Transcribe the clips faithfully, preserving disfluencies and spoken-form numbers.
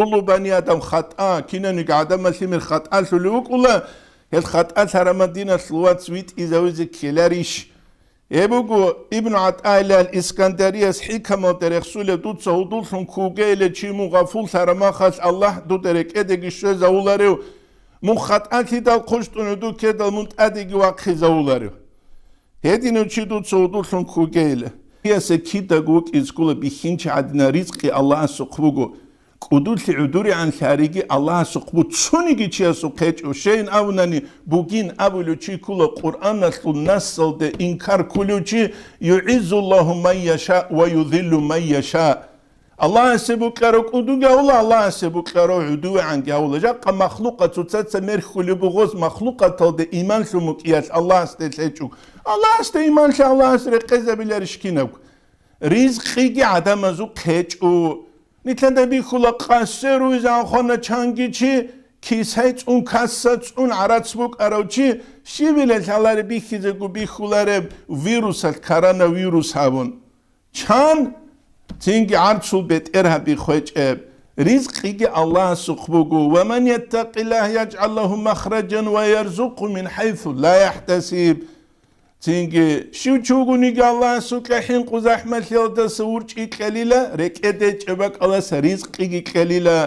Куллу бани Адам хатӀа, кинаниги гӀадамал лъимер хатӀалъулев вукӀула, гьел хатӀалъарамал диналъул вац витӀизавизе ккеларищ? Гьеб буго Ибну ГӀатаиллагь ал-Искандарияс хӀикамалда рехсулеб: дуца гьудуллъун ккугейилан чи мун гъафуллъараб махалъ Аллагь дуда рекӀедеги щвезавуларев, мун хатӀалъидал хъущтӀун гӀодов ккедал мун тӀадеги вахъизавуларев. Гьединав чи дуца гьудуллъун ккугейилан. Ясе кидаго вукӀизе ккола бихьинчи гӀадинаб ризкъи Аллагьасухъ буго. КӀудулъи гӀодорегӀан лъариги Аллагьасухъ буго, цониги чиясухъ гьечӀо. Щайин абунани, бугин абулев чи ккола Къуръаналъул нассалде инкар кколев чи: «ЮгӀиззуллагьу ман яша ва юзиллу ман яша». Аллагьасе букӀарав кӀудуги гьавула, Аллагьасе букӀарав гӀодовегӀанги гьавула. Жакъа махлукъат цоцаца мерхьулеб бугоз, махлукъаталде иман лъун букӀиялъ Аллагьасде лъечӀого. Аллагьасде иман лъе, Аллагьас рекъезабиларищ кинабго? Ризкъиги гӀадамазухъ гьечӀо. Нилъеда бихьула къасе руйзан хвана чанги чи, кисай цӀун, касса цӀун гӀарац букӀарав чи, щибила лъаларе бихьизего бихьулареб вирусалъ, коронавирус гьабун. Чан? Цинги гӀарцул бетӀергьаби хвечӀеб. Ризкъиги Аллагьасухъ буго. «Ва ман яттакъиллагь яжгӀал лагьу махражан ва ярзукъгьу мин хӀайсу ла яхӀтасиб». Цинги, щив чи вугониги Аллагьасукьа хӀинкъу захӀмалъиялдаса урчӀи кьелила, рекӀеде чӀебакӀаласа ризкъиги кьелила.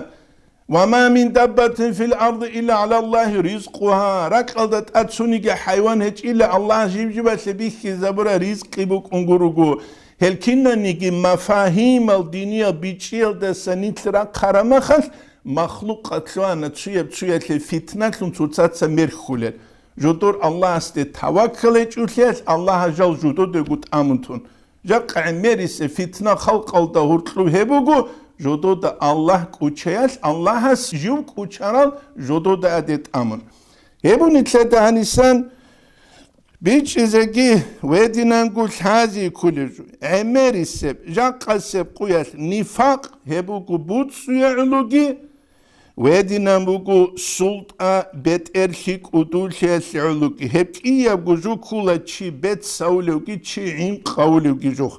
«Ва ма мин даббатин фил арди илла гӀалаллагьи ризкъугьа». Ракьалда тӀад цониги хӀайван гьечӀила, Аллагь жиб-жибалъе бихьизабураб ризкъи букӀун гуруго. Гьел кинаниги мафагьимал диниял бичӀчӀиялдаса нилъ рахъараб махалъ, махлукъат лъугьана цуяб-цуялъе фитналъун цоцаца мерхьулел. Жодор Аллагьасде таваккал гьечӀолъиялъ Аллагьас жал жододего тӀамун тун. Жакъа гӀемерисеб фитна халкъалда гьоркьоб гьеб буго, жодода Аллагь кӀучаялъ, Аллагьас жив кӀучарал жодода аде тӀамун. Гьеб нилъеда гьанисан бичӀчӀизеги, гьединанго лъази кколел жо. ГӀемерисеб, жакъасеб къуялъ нифакъ, гьеб буго буцӀцӀуе гӀологи, гьединан буго султӀа бетӀерлъи кӀудулъиялъе гӀологи. Гьеб кӀиябго жо ккола чи бецавулевги, чи гӀинкъавулевги жо.